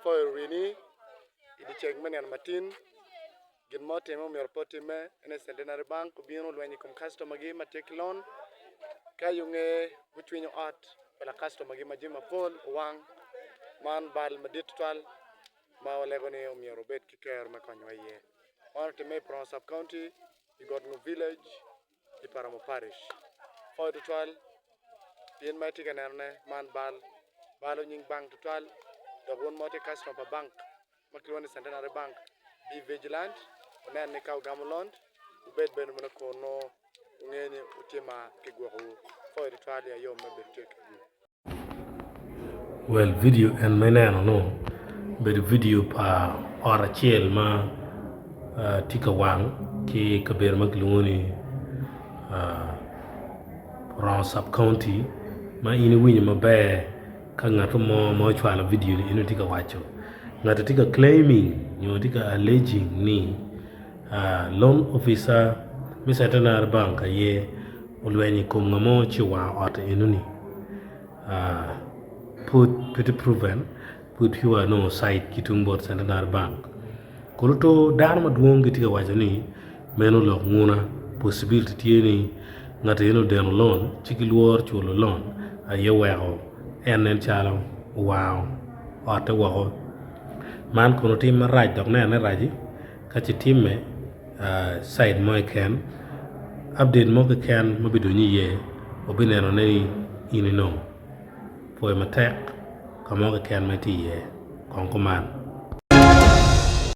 Foil rini i dye ceng me nino matin gin ma otimme omyero pe otimme en aye Centenary Bank obino olwenyo i kom kactomagi ma tye ki lon ka i nge gucwinyo ot pa lakactomagi ma jami mapol owang man bal madit tutwal ma walego ni omyero obed ki kero me konyowa iye man otimme i Purongo Sub County i Gotngo Village. i Paramo Parish. Pwoyo tutwal pien ma itye ka nenone man bal, balo nying bank tutwal dok wun ma wutye kactoma pa bank ma kilwongo ni Centenary Bank be vigilant wunen ni ka wugamo lon wubed bene bene kun nongo wungeyo ni wutye ma kigwokowu. Pwoyo tutwal ya yom me bedo tye kwedwu. Well vidio en ma ineno nu obedo vidio pa ot acel ma tye ka wang ki i kabedo ma kilwongo ni Orongo sub county ma in iwinyo maber ka ngat mo ma ocwalo vidio ni eno tye ka waco ngat tye ka claiming nyo tye ka alleging ni Loan officer me Centenary Bank aye olwenyo i kom ngat mo ci owango otte enoni pud pe tye proven pud pe wanongo cite ki tung bot Centenary Bank kono to dano madwong gitye ka waco ni meno lok nguna possibility tye ni ngat eni odeno loan ci ki lworo culo loan aye oweko en nen calo owango otte woko man kono tim marac dok nene raci ka ci timme. Cite mo keken, update mo keken ma bidonyo iye wabineno ne ni in inongo pwoyo matek ka mo keken ma itye iye kong kuman.